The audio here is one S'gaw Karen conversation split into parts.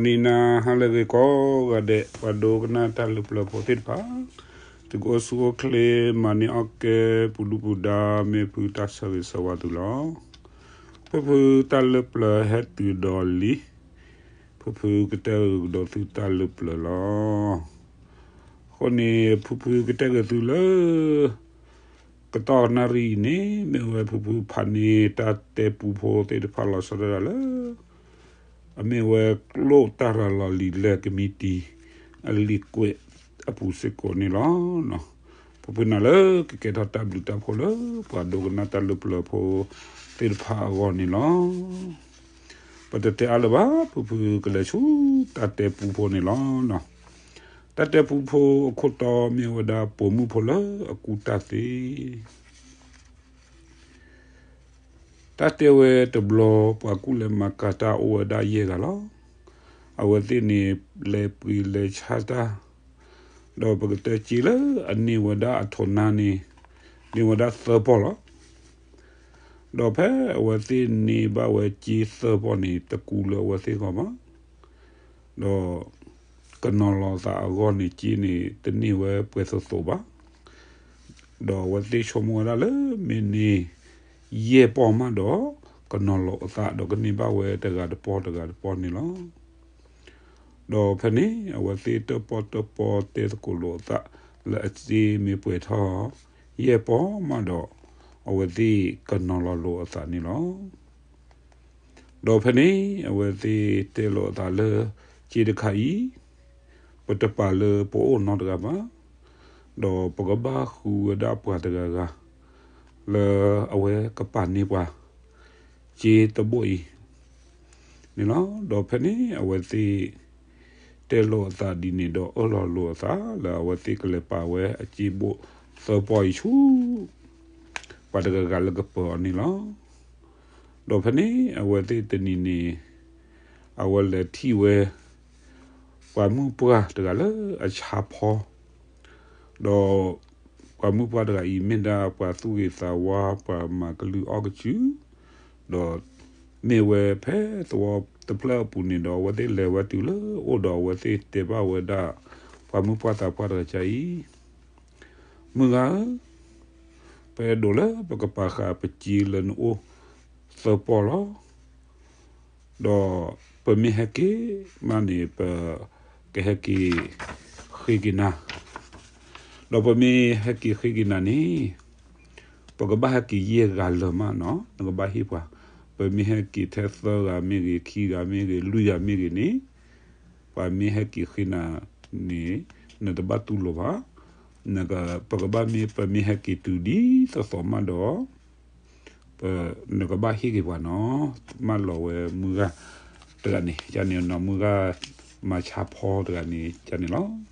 ဂီၤနံၤနၤဟါလၢအဂ့ၤကိးဂၤဒဲး ပှၤဒိကနၣ်တၢ်လၢပျၢၤဖိသ့ၣ်တဖၣ်, သုကအိၣ်ဆူၣ်အိၣ်ချ့ မၤန့ၢ်အီၣ်ကဲ ပူၤဒူပူၤဒါ မ့ၢ်ဖုတၢ်ဆၢဂ့ၤဆၢဝါသုလီၤ. ဖုဖုတၢ်လၢပျၢၤဟဲတုၤဒီးလံ, ဖုဖုကတဲဂ့ၤကဒီးသုတၢ်လၢပျၢၤလီၤ. အဃိန့ၣ် ဖုဖုကတဲဂ့ၤသုလၢ ကတီၢ်နၣ်ရံၣ်အံၤန့ၣ် မ့ၢ်ဝဲဖုဖုဖးန့ၢ်တၢ်တဲပူဖိသ့ၣ်တဖၣ်လီၤဆီဒၣ်တၢ်လၢ အမ့ၢ်ဝဲကျိၣ်တၢ်ရၤလီၤလံာ်လဲၢ်ကမံးတံာ် အလံာ်ကွဲးအပူၤစ့ၢ်ကီးန့ၣ်လီၤ. ဖုဖုနၤလၢကကဲထီၣ်တၢ်ဘျုးတၢ်ဖှိၣ်လၢပှၤဒိကနၣ်တၢ်လၢပျၢၤဖိသ့ၣ်တဖၣ်အဂီၢ်န့ၣ်လီၤ. ပတတဲအါလၢၤဘၣ် ဖုဖုကလဲၤဆူတၢ်တဲပူဖိန့ၣ်လီၤ. တၢ်တဲပူဖိအခိၣ်တီမ့ၢ်ဝဲဒၣ်ပိာ်မုၣ်ဖိလၢအကူၣ်တၢ်သ့ တၢ်တဲဝဲတဘျီ ပှၤကူၣ်လဲၤမၤကၤတၢ်အိၣ်ဝဲဒၣ်ယဲၢ်ဂၤလီၤ. အဝဲသ့ၣ်န့ၣ် လဲၤပှ့ၤလဲၤဆါတၢ်, ဒီးပကတဲစ့လၢအန့ၢ်ဝဲဒၣ်အထိးနါန့ၣ် န့ၢ်ဝဲဒၣ်သၢပီၢ်လီၤ. ဒီးဖဲအဝဲသ့ၣ်န့ၢ်ဘၣ်ဝဲစ့သၢပီၢ်န့ၣ် တကူလၢအဝဲသ့ၣ်ဂီၢ်ဘၣ်. ဒီးကနီၤလီၤအသးအဂီၢ်န့ၣ် စ့န့ၣ် တန့ၢ်ဝဲပှဲၤသိးသိးဘၣ်. ဒီးအဝဲသ့ၣ်ဆိကမိၣ်ဝဲဒၣ်လၢ မ့ၢ်န့ၢ်ယဲၢ်ပီၢ်မးဒီး ကနီၤလီၤအသးဒီးကန့ၢ်ဘၣ်ဝဲတဂၤတပီၢ်တဂၤတပီၢ်န့ၣ်လီၤ. ဒီးဖဲန့ၣ် အဝဲသ့ၣ်တပီၢ်တပီၢ်တဲသကိးလိာ်အသးလၢအစ့မ့ၢ်ပှဲၤထီၣ်ယဲၢ်ပီၢ်မးဒီး အဝဲသ့ၣ်ကနီၤလီၤလိာ်အသးန့ၣ်လီၤ. ဒီးဖဲန့ၣ် အဝဲသ့ၣ်တဲလိာ်အသးလၢ စ့တခါအံၤ ပတပာ်လၢပအိၣ်နီတဂၤဘၣ်, ဒီးပကဘၣ်ဃုဝဲဒၣ်ပှၤတဂၤဂၤ လၢအဝဲကပာ်န့ၢ်ပှၤ စ့တဘိၣ်အံၤန့ၣ်လီၤ. ဒီးဖဲန့ၣ် အဝဲသ့ၣ်တဲလိာ်အသးဒ်န့ၣ်ဒီး အၢၣ်လီၤလိာ်အသးလၢအဝဲသ့ၣ်ကလဲၤပာ်ဝဲအစ့ဘိၣ်သၢပီၢ်အံၤဆူ ပှၤတဂၤဂၤလၢကပၢၤအီၤန့ၣ်လီၤ. ဒီးဖဲန့ၣ် အဝဲသ့ၣ်တနံၤန့ၣ် အဝဲလဲၤထံၣ်ဝဲ ပှၤမုၣ်ပှၢ်တဂၤလၢအဆါဖီ ဒီးပှၤမုၣ်ပှၢ်တဂၤအံၤ မ့ၢ်ဒၣ်ပှၤသူၣ်ဂ့ၤသးဝါ ပှၤမၤကလုၢ်အီၣ်ကစု, ဒီးမ့ၢ်ဝဲဖဲသဝီတဖျၢၣ်အပူၤန့ၣ်ဒီး အဝဲသ့ၣ်လဲၤဝဲတုၤလၢအအိၣ်ဒီး အဝဲသ့ၣ်တဲဘၣ်ဝဲဒၣ် ပှၤမုၣ်ပှၢ်သးပှၢ်တဂၤအံၤ, မုၢ်ဂၤဧၢ, ပအဲၣ်ဒိးလၢပကပာ်ဃာ်ပစ့လၢနအိၣ်သၢပီၢ်လီၤ. ဒီးပမ့ၢ်ဟဲက့ၤမးန့ၣ် ပကဟဲက့ၤဃ့က့ၤနၤ, ဒီးပမ့ၢ်ဟဲက့ၤဃ့က့ၤနၤန့ၣ် ပကဘၣ်ဟဲက့ၤယဲၢ်ဂၤလၢာ်မးနီၤ, နကဘၣ်ဟ့ၣ်ပှၤ, ပမ့ၢ်ဟဲက့ၤထဲသၢဂၤမ့ၢ်ဂ့ၤ ခံဂၤမ့ၢ်ဂ့ၤ လွံၢ်ဂၤမ့ၢ်ဂ့ၤန့ၣ် ပှၤမ့ၢ်ဟဲက့ၤဃ့နၤန့ၣ် နတဘၣ်တူၢ်လိာ်ဘၣ်. ပကဘၣ်မ့ၢ် ပမ့ၢ်ဟဲက့ၤတုၤဒ်သိးသိးမးဒီး နကဘၣ်ဟ့ၣ်က့ၤပှၤနီၤ, မၢလီၤဝဲမုၢ်ဂၤတဂၤန့ၣ် ယန့ၣ်နီၤ, မုၢ်ဂၤမၤဆါဖီတဂၤန့ၣ် ယန့ၣ်လီၤ.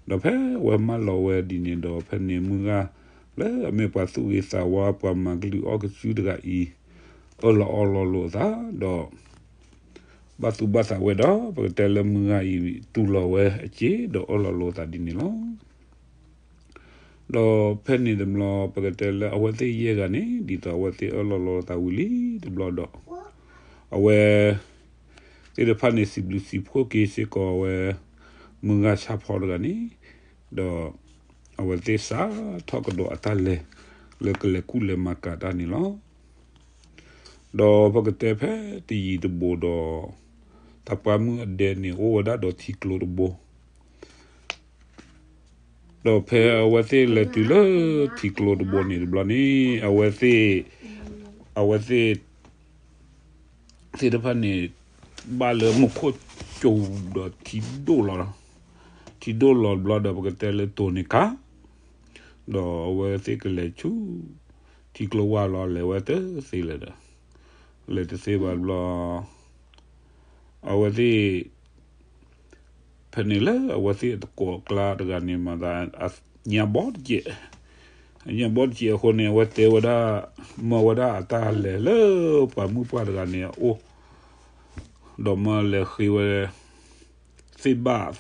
ဒီးဖဲအဝဲမၢလီၤဝဲဒ်န့ၣ်ဒီး ဖဲန့ၣ်မုၢ်ဂၤလၢအမ့ၢ်ပှၤသူၣ်ဂ့ၤသးဝါ ပှၤမၤကလုၢ်အီၣ်ကစုတဂၤအံၤ အၢၣ်လီၤအီလီၤလိာ်အသး ဒီး ဘၣ်သူၣ်ဘၣ်သးဝဲဒီး ပကတဲလၢမုၢ်ဂၤအံၤ တူၢ်လိာ်ဝဲအစ့ဒီးအၢၣ်လီၤလိာ်အသးဒ်န့ၣ်လီၤ. ဒီးဖဲန့ၣ်တဘျီ ပကတဲလၢအဝဲသ့ၣ်ယဲၢ်ဂၤန့ၣ် ဒ်သိးအဝဲသ့ၣ်အၢၣ်လီၤလိာ်အသးဝံၤလံတဘျီဒီး အဝဲသ့ၣ်တဖၣ်န့ၣ် စံးဘျုးစံးဖှိၣ်က့ၤစ့ၢ်ကီးဝဲ မုၢ်ဂၤဆါဖီတဂၤန့ၣ်, ဒီးအဝဲသ့ၣ်စးထီၣ်ကဒီးအတၢ်လဲၤ လၢကလဲၤကူၣ်လဲၤမၤကၤတၢ်န့ၣ်လီၤ. ဒီးပကတဲဖဲတယံၤတဘူးဒီး သးပှၢ်မုၣ်အဒဲန့ၣ် အိၣ်ဝဲဒၣ်ဒီးထံကျိတဘိ ဒီးဖဲအဝဲသ့ၣ်လဲၤတုၤလၢထံကျိတဘိန့ၣ်တဘျီန့ၣ် အဝဲသ့ၣ် အဝဲသ့ၣ် သ့ၣ်တဖၣ်န့ၣ် ဘၣ်လၢမူခိၣ်ကၠိဒီးထံဒိၣ်လီၤ, ထံဒိၣ်လီၤတဘျီဒီး ပကတဲလၢတိၤန့ၣ်ကါ, ဒီးအဝဲသ့ၣ်ကလဲၤဆူ ထံကျိဝါလီၤ လဲၤဝဲတသ့လၢၤဒီး လဲၤတသ့ဘၣ်တဘျီ အဝဲသ့ၣ် ဖဲန့ၣ်လၢအဝဲသ့ၣ်အတကိးအကျါတဂၤန့ၣ် မၤသးညါဘီတကဲး, ညါဘီတကဲးအဃိန့ၣ် အဝဲတဲဝဲဒၣ် မၢဝဲဒၣ်အတၢ်လဲၤလၢပှၤမုၣ်ပှၢ်တဂၤန့ၣ်အအိၣ်, ဒီးမၢလဲၤဃ့ဝဲ သ့ၣ်ဘၣ်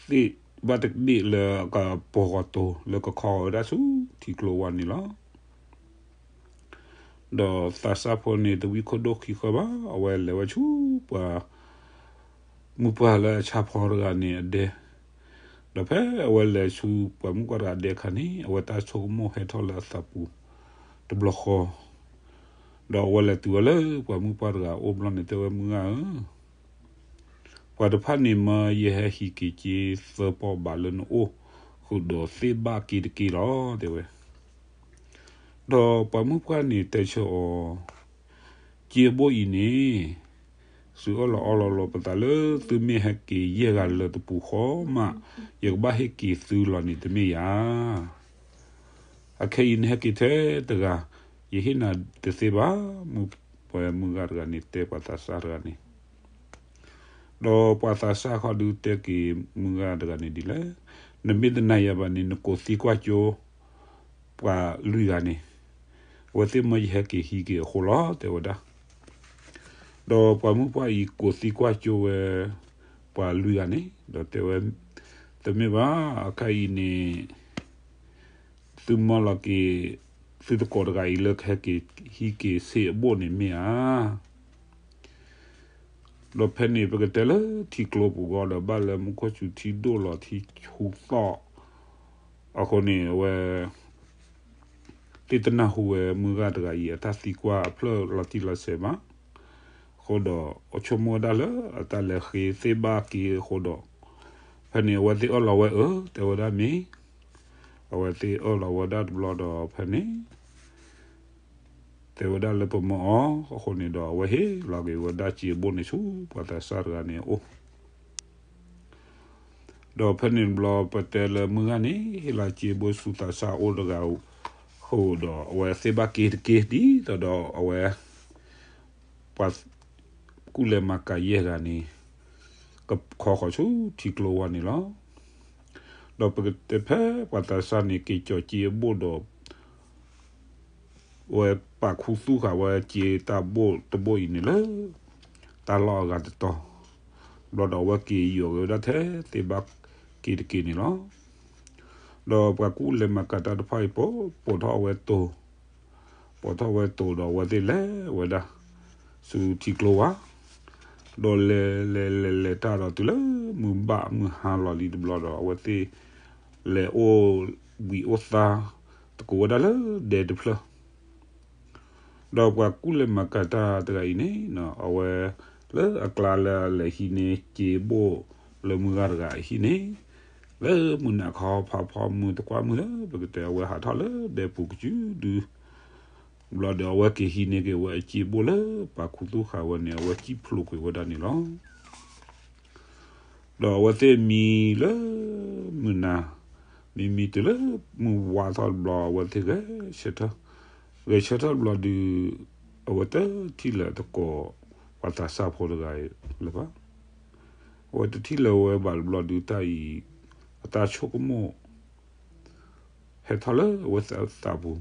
သ့ၣ်ဘၣ်တဘ့ၣ်လၢအကပီၤဂီၤတိၤလၢကခီဝဲဒၣ်ဆူထံကျိဝါန့ၣ်လီၤ. ဒီးသးစၢ်ဖိန့ၣ် တဝံခိၣ်ဒိၣ်ခံဃၢဘၣ်, အဝဲလဲၤဝဲဆူပှၤ မုၢ်ပှၢ်လၢအဆၣ်ဖီတဂၤန့ၣ်အဒဲ, ဒီးဖဲအဝဲလဲၤဆူပှၤမုၣ်ပှၢ်တဂၤအဒဲအခါန့ၣ် အဝဲတၢ်ဆိကမိၣ်ဟဲထီၣ်လၢအသးပူၤတဘျီဃီ, ဒီးအဝဲလဲၤတုၤဝဲလၢပှၤမုၣ်ပှၢ်တဂၤအအိၣ်ဘျီန့ၣ် တဲဝဲ မုၢ်ဂၤဧၢ, ပှၤတဖၣ်န့ၣ်မၢယဟဲဟံးက့ၤက့သၢပီၢ်ဘးလၢနအိၣ်, ဃုာ်ဒီးသ့ၣ်ဘၣ်က့ၤတက့ၢ်လီၤ တဲဝဲ. ဒီးပှၤမုၣ်ပှၢ်န့ၣ်တဲဆၢအီၤ, က့အဘိၣ်အံၤန့ၣ် သုအၢၣ်လီၤအီလီၤလီၤပသးလၢသုမ့ၢ်ဟဲက့ၤယဲၢ်ဂၤလၢတပူၤဃီမး ယကဘၣ်ဟ့ၣ်က့ၤသုလီၤန့ၣ်တမ့ၢ်ဧါ. အခဲအံၤနဟဲက့ၤထဲတဂၤ, ယဟ့ၣ်နၤတသ့ဘၣ်, မုၢ်ပှၢ်မုၢ်ဂၤတဂၤန့ၣ် တဲပှၤသးစၢ်တဂၤန့ၣ် ဒီးပှၤသးစၢ်ဃီဒုးတဲက့ၤမုၢ်ဂၤတဂၤန့ၣ်ဒ်လဲၣ်, နမ့ၢ်တနာ်ယၤဘၣ်န့ၣ် နကိးသံကွၢ်ကၠိ ပှၤလွံၢ်ဂၤန့ၣ်, အဝဲသ့ၣ်မၢယဟဲက့ၤဟံးက့ၤအဃိလီၤ တဲဝဲဒၣ်. ဒီးပှၤမုၣ်ပှၢ်အံၤကိးသံကွၢ်ကၠိဝဲ ပှၤလွံၢ်ဂၤန့ၣ် ဒီးတဲဝဲ, တမ့ၢ်ဘၣ်, အခါအံၤန့ၣ် သုမၢလီၤက့ၤ သုတကိးတဂၤအံၤလၢကဟဲက့ၤ ဟံးက့ၤဆ့အဘိၣ်န့ၣ်မ့ၢ်ဧါ. ဒီးဖဲန့ၣ်ပကတဲလၢထံကျိပူၤဂီၢ်ဒီး ဘၣ်လၢမူခိၣ်စူၤထံဒိၣ်လီၤထံဆူသီၣ် အဃိန့ၣ် အဝဲသ့ၣ်တနၢ်ဟူဝဲမုၢ်ဂၤတဂၤအံၤ အတၢ်သံကွၢ်အဖျၢၣ်လီၤတံၢ်လီၤဆဲးဘၣ်. အဃိဒီး အဆိကမိၣ်ဝဲဒၣ်လၢအတၢ်လဲၤဃ့သ့ၣ်ဘၣ်က့ၤအဃိဒီး ဖဲန့ၣ် အဝဲသ့ၣ်အၢၣ်လီၤဝဲအၢ တဲဝဲဒၣ်မ့ၢ်, အဝဲသ့ၣ်အၢၣ်လီၤဝဲဒၣ်တဘျီဒီး ဖဲန့ၣ် တဲဝဲဒၣ်လၢပမၢအီၤအဃိန့ၣ်ဒီး အဝဲဟ့ၣ်လီၤက့ၤဝဲဒၣ်စ့အဘိၣ်န့ၣ်ဆူ ပှၤသးစၢ်တဂၤန့ၣ်အအိၣ် ဒီးဖဲန့ၣ်တဘျီ ပတဲလၢမုၢ်ဂၤန့ၣ် ဟ့ၣ်လီၤစ့အဘိၣ်ဆူသးစၢ်အိၣ်တဂၤ ဃိဒီး အဝဲသ့ၣ်ဘၣ်က့ၤတက့ၢ် ဒ်သိးဒီးအဝဲ ပှၤကူၣ်လဲၤမၤကၤယဲၢ်ဂၤန့ၣ် ကခီဃီၤဆူထံကျိဝဲန့ၣ်လီၤ. ဒီးပကတဲဖဲပှၤသးစၢ်န့ၣ် က့ၤကၠီၤစ့အဘိၣ်ဒီး ဝဲပာ်ခူသူၣ်ဃာ်ဝဲစ့တၢ်ဘိၣ်တဘိၣ်အံၤန့ၣ်လၢ တၢ်လီၢ်အဂၤတတီၤ, ဘျီဒီးအဝဲက့ၤယီၤက့ၤဝဲဒၣ်ထဲသ့ၣ်ဘၣ်က့ၤတက့ၢ်န့ၣ်လီၤ. ဒီးပှၤကူၣ်လဲၤမၤကၤတၢ်တဖၣ်အံၤ ပိာ်ထီၣ်အဝဲတိၤ, ပိာ်ထီၣ်ဝဲတိၤဒီးအဝဲသ့ၣ်လဲၤဝဲဒၣ် ဆူထံကျိဝဲ, ဒီးလဲၤလဲၤလဲၤလဲၤတၢ်ဒီးတုၤလၢမုၢ်ဘၣ်မုၢ်ဟါလီၤလံတဘျီဒီး အဝဲသ့ၣ်လဲၤအိၣ်ဘှံးအိၣ်သါ သကိးဝဲဒၣ်လၢဒဲတဖျၢၣ် ဒီးပှၤကူၣ်လဲၤမၤကၤတၢ်တဂၤအံၤန့ၣ် အဝဲလၢအကျါလၢအလဲၤဟံးန့ၢ်စ့ဘိၣ်လၢမုၢ်ဂၤတဂၤအဟံၣ်န့ၣ် လၢမုၢ်နၤခီဖးဖီမုၢ်တကွၢ်မုၢ်လၢပကတဲအဝဲဟးထီၣ်လၢဒဲပူၤကစုဒု ဘျီဒီးအဝဲက့ၤဟံးန့ၢ်က့ၤဝဲအစ့ဘိၣ်လၢပှၤခူသူၣ်ဃာ်ဝဲန့ၣ် အဝဲစံၣ်ဖျိးကွံာ်ဝဲဒၣ်န့ၣ်လီၤ. ဒီးအဝဲသ့ၣ်မံလၢမုၢ်နၤ, မံမံတုၤလၢမုၢ်ဝါထီၣ်တဘျီ အဝဲသ့ၣ်ဂဲၤဆၢထၢၣ်, ဂဲၤဆၢထၢၣ်တဘျီဒုး အဝဲတထံၣ်လၢၤသကိးပှၤသးစၢ်ဖိတဂၤအံၤလၢၤဘၣ်. အဝဲတထံၣ်လၢၤဝဲဘၣ်တဘျီဒုး တၢ်အံၤ အတၢ်ဆိကမိၣ် ဟဲထီၣ်လၢအဝဲသးပူၤ,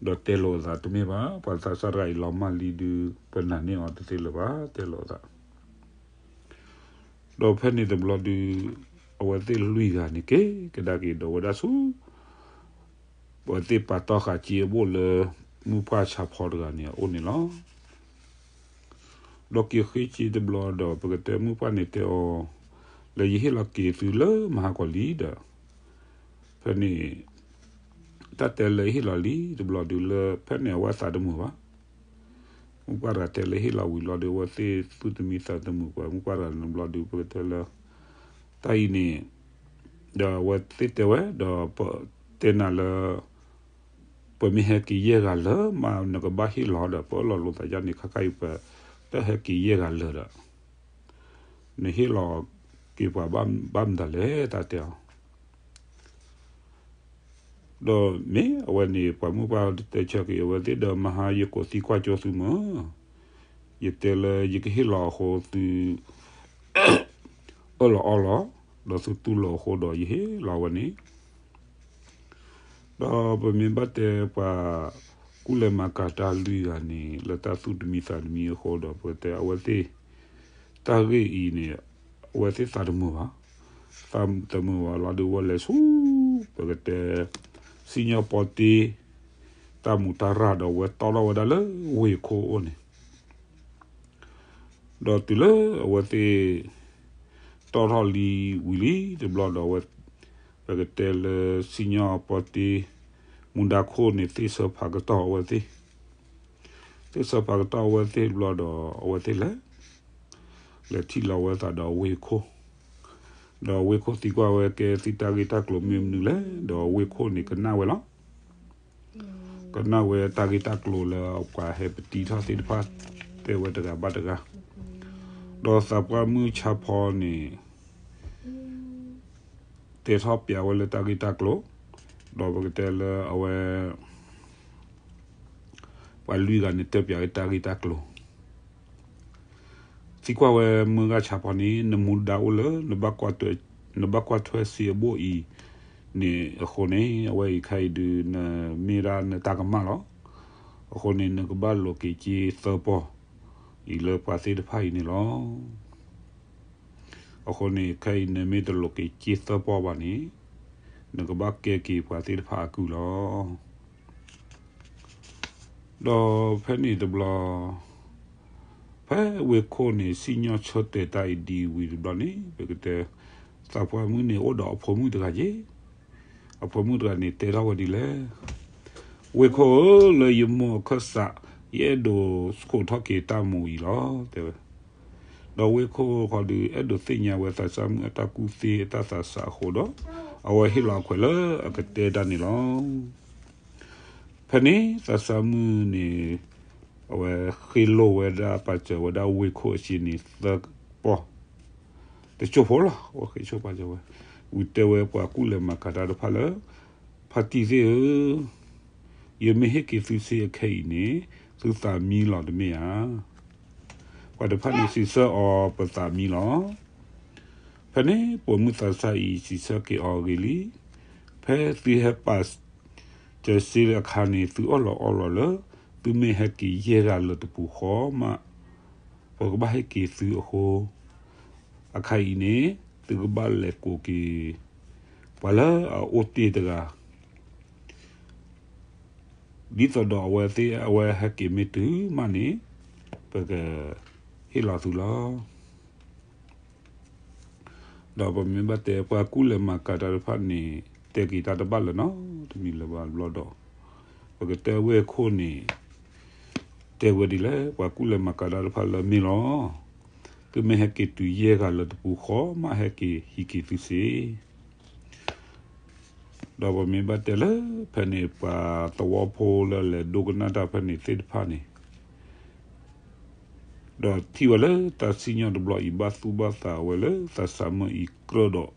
ဒီးတဲလိာ်အသးတမ့ၢ်ဘၣ်, ပှၤသးစၢ်တဂၤအံၤလီၤမၢ်လံဒုး ပနာ်န့ၢ်အီၤတသ့လၢၤဘၣ် တဲလိာ်အသး ဒီးဖဲန့ၣ်တဘျီဒုး အဝဲသ့ၣ်လွံၢ်ဂၤန့ၣ်က့ၤကဒါက့ၤဒီးဝဲဒၣ်ဆူ အဝဲသ့ၣ်ပာ်တီၢ်ဃာ်စ့အဘိၣ်လၢ မုၢ်ပှၢ်ဆၣ်ဖီတဂၤန့ၣ်အအိၣ်န့ၣ်လီၤ. ဒီးက့ၤဃ့စ့တဘျီဒီး ပကတဲမုၢ်ပှၢ်န့ၣ်တဲအီၤ, လၢယဟ့ၣ်လီၤက့ၤသုလၢမဟါကီၤလံဒီး ဖဲန့ၣ် တၢ်တဲလၢဟ့ၣ်လီၤလံတဘျီဒုးလၢ ဖဲန့ၣ်အဝဲသးတမုာ်ဘၣ်. မုၢ်ပှၢ်တဂၤတဲလၢဟ့ၣ်လီၤဝံၤလီၤဒီး အဝဲသ့ၣ်သူၣ်တမံသးတမုာ်ပှၤမုၢ်ပှၢ်တဂၤန့ၣ်ဘျီဒုး ပကတဲလၢ တၢ်အံၤန့ၣ် ဒီးအဝဲသ့ၣ်တဲဝဲ ဒီးပတဲနၤလၢ ပမ့ၢ်ဟဲက့ၤယဲၢ်ဂၤလၢ မ့ၢ်နကဘၣ်ဟ့ၣ်လီၤဒီး ပအၢၣ်လီၤလိာ်သးယါန့ၣ် ခါခါအံၤပတဟဲက့ၤယဲၢ်ဂၤလၢၤဒီး နဟ့ၣ်လီၤက့ၤပှၤဘၣ်မတၤလဲၣ် တၢ်တဲအီၤ ဒီးမ့ၢ်အဝဲန့ၣ် ပှၤမုၢ်ပှၢ်တဲဆၢက့ၤအဝဲသ့ၣ်ဒီး မဟါယကိးသံကွၢ်ကၠိသုမၢ်, ယတဲလၢယကဟ့ၣ်လီၤအဃိသု အၢၣ်လီၤအီလီၤ, ဒီးသုတူၢ်လိာ်အဃိဒီးယဟ့ၣ်လီၤဝဲန့ၣ် ဒီးပမ့ၢ်ဘၣ်တဲပှၤကူၣ်လဲၤမၤကၤတၢ်လွံၢ်ဂၤန့ၣ် လၢတၢ်သူၣ်တမံသးတမံအဃိဒီး ပကတဲအဝဲသ့ၣ် တၢ်ဂ့ၢ်အံၤန့ၣ် အဝဲသ့ၣ်သးတမုာ်ဘၣ်. သးတမုာ်ဘၣ်လီၤဒုးဝဲလဲၤဆူ ပကတဲ စံၣ်ညီၣ်ပီတ့ တၢ်မူးတၢ်ရၢ်ဒီးဝဲတီထီၣ်ဝဲဒၣ်လၢဝ့ၢ်ခိၣ်အိၣ်န့ၣ် ဒီးတုၤလၢအဝဲသ့ၣ် တီၣ်ထီၣ်လံဝံၤလံတဘျီဒီး အဝဲ ပကတဲလၢစံၣ်ညီၣ်ပီၢ်တ့ မူဒါခိၣ်န့ၣ် သ့ၣ်ဆၢဖးကတီၢ်အဝဲသ့ၣ် သ့ၣ်ဆၢဖးကတီၢ်အဝဲသ့ၣ်တဘျီဒီး အဝဲသ့ၣ်လဲၤ လဲၤထံၣ်လီၤဝဲသးဒီးဝ့ၢ်ခိၣ်, ဒီးဝ့ၢ်ခိၣ်သံကွၢ်ဝဲ ကဲသုတၢ်ဂ့ၢ်တၢ်ကျိၤမ့ၢ်မနုၤလဲၣ်, ဒီးဝ့ၢ်ခိၣ်န့ၣ်ကနၣ်ဝဲလီၤ. ကနၣ်ဝဲတၢ်ဂ့ၢ်တၢ်ကျိၤလၢအပှၤဟဲပတံထီၣ်သ့ၣ်တဖၣ် တဲဝဲတဂၤဘၣ်တဂၤ, ဒီးသးပှၢ်မုၢ်ဆါဖီန့ၣ် တဲထီၣ်ပျးဝဲလၢတၢ်ဂ့ၢ်တၢ်ကျိၤ, ဒီးပကတဲလၢအဝဲ ပှၤလွံၢ်ဂၤန့ၣ် တဲပျးဝဲတၢ်ဂ့ၢ်တၢ်ကျိၤ, သံကွၢ်ဝဲမုၢ်ဂၤဆါဖီန့ၣ် နမူဒါအိၣ်လၢ နဘၣ်ကွၢ်ထွဲစ့အဘိၣ်အံၤန့ၣ်အဃိန့ၣ် အဝဲအံၤခဲအံၤဒုး နမ့ၢ်ဒၣ်နတၢ်ကမၣ်လီၤ. အဃိန့ၣ် နကဘၣ်လိးက့ၤက့သၢပီၢ်အံၤလၢပှၤသ့ၣ်တဖၣ်အံၤန့ၣ်လီၤ. အဃိန့ၣ် ခဲအံၤနမ့ၢ်တလိးက့ၤက့သၢပီၢ်ဘၣ်န့ၣ် နကဘၣ်ကဲက့ၤပှၤသ့ၣ်တဖၣ်အကုၢ်လီၤ. ဒီးဖဲန့ၣ်တဘျီ ဖဲဝ့ၢ်ခိၣ်န့ၣ် စံၣ်ညီၣ်ဆၢတဲာ်တၢ်အံၤဒ်ဝံၤတဘျီန့ၣ် ပကတဲ သးပှၢ်မုၣ်န့ၣ်အိၣ်ဒီးအဖိမုၣ်တဂၤက့ၤ, အဖိမုၣ်တဂၤန့ၣ်တဲထီၣ်ဝဲဒ်လဲၣ်, ဝ့ၢ်ခိၣ်ဧၢ, လၢယမိၢ်အခၢၣ်စး ယအဲၣ်ဒိးဆှိးထီၣ်က့ၤတၢ်မူအံၤလီၤ တဲဝဲ. ဒီးဝ့ၢ်ခိၣ်ဃီဒုး အဲၣ်ဒိးသ့ၣ်ညါဝဲသးစၢ်မုၣ်အတၢ်ကူၣ်သ့အတၢ်သးစၢ်အဃိဒီး အဝဲဟ့ၣ်လီၤအခွဲးလၢအကတဲတၢ်န့ၣ်လီၤ. ဖဲန့ၣ်သးစၢ်မုၣ်န့ၣ် အဝဲဃ့လိာ်ဝဲဒၣ်ပာ်စၢၤဝဲဒၣ်ဝ့ၢ်ခိၣ်အစ့န့ၣ်သၢပီၢ် တစိၢ်ဖိလီၤ. အဝဲဃ့ဆိပာ်စၢၤဝဲ ဝံၤတဲဝဲပှၤကူၣ်လဲၤမၤကၤတၢ်တဖၣ်လၢ ဖါတံၢ်သ့ၣ်ဧၢ, ယမ့ၢ်ဟ့ၣ်က့ၤသုစ့အခဲအံၤန့ၣ် သုသးမံလီၤတမ့ၢ်ဧါ. ပှၤတဖၣ်န့ၣ်စံးဆၢအီၤ ပသးမံလီၤ. ဖဲန့ၣ်ပိာ်မုၣ်သးစၢ်အံၤစံးဆၢက့ၤအီၤအဂ့ၢ်လံ, ဖဲသုဟဲပာ်စၢၤစ့အခါန့ၣ် သုအၢၣ်လီၤအီလီၤလၢ သုမ့ၢ်ဟဲက့ၤယဲၢ်ဂၤလၢတပူၤဃီမး ပကဘၣ်ဟ့ၣ်က့ၤသုအဃိ, အခါအံၤန့ၣ် သုကဘၣ်လဲၤကိးက့ၤ ပှၤလၢအအိၣ်တ့ၢ်တဂၤ ဒ်သိးဒီးအဝဲသ့ၣ်အဝဲဟဲက့ၤမ့ၢ်တုၤမးန့ၣ် ပကဟ့ၣ်လီၤသုလီၤ. ဒီးပမ့ၢ်ဘၣ်တဲပှၤကူၣ်လဲၤမၤကၤတၢ်တဖၣ်န့ၣ် တဲက့ၤတၢ်တဘၣ်လၢၤနီတမံၤလၢၤဘၣ်တဘျီဒီး ပကတဲဝ့ၢ်ခိၣ်န့ၣ် တဲဝဲဒ်လဲၣ်, ပှၤကူၣ်လဲၤမၤကၤတၢ်တဖၣ်လၢမ့ၢ်လီၤ. သုမ့ၢ်ဟဲက့ၤတုၤယဲၢ်ဂၤလၢတပူၤဃီမး ဟဲက့ၤဟံးက့ၤသုစ့ ဒီးပမ့ၢ်ဘၣ်တဲလၢ ဖဲန့ၣ်ပှၤသဝီဖိလၢလဲၤဒိကနၣ်တၢ်ဖဲန့ၣ်သ့ၣ်တဖၣ်န့ၣ် ဒီးထံၣ်ဝဲလၢတၢ်စံၣ်ညီၣ်တဘျီအံၤ ဘၣ်သူၣ်ဘၣ်သးဝဲလၢသးစၢ်မုၣ်အံၤကြၢးဒီး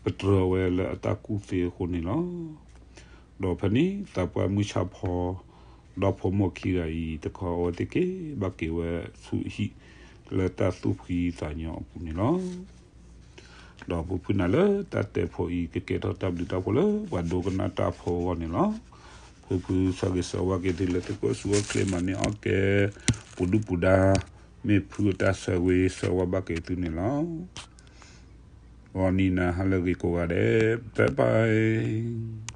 ပတြၢၤဝဲလၢအတၢ်ကူၣ်သ့အဃိန့ၣ်လီၤ. ဒီးဖဲန့ၣ်သးပှၢ်မုၢ်ဆါဖီ ဒီဖိမိၢ်ခံဂၤအံၤတခီ အဝဲသ့ၣ်က့ၤဘၣ်က့ၤဝဲဆူဟံၣ်လၢတၢ်သူၣ်ဖှံသးညီအပူၤန့ၣ်လီၤ. ဒီးပဖုနၤလၢတၢ်တဲဖိအံၤ ကကဲထီၣ်တၢ်ဘျုးတၢ်ဖှိၣ်လၢပှၤဒိကနၣ်တၢ်ဖိအဂီၢ်န့ၣ်လီၤ. ဖုဖုဆၢဂ့ၤဆၢဝါက့ၤသုလၢသုကအိၣ်ဆူၣ်အိၣ်ချ့မၤန့ၢ်အီၣ်ကဲ ပူၤဒုၣ်ပူၤဒါ မ့ၢ်ဖုအတၢ်ဆၢဂ့ၤဆၢဝါဘၣ်က့ၤသုန့ၣ်လီၤ. ဂီၤနံၤနၤဟါလၢအဂ့ၤကိးဂၤဒဲး bye bye.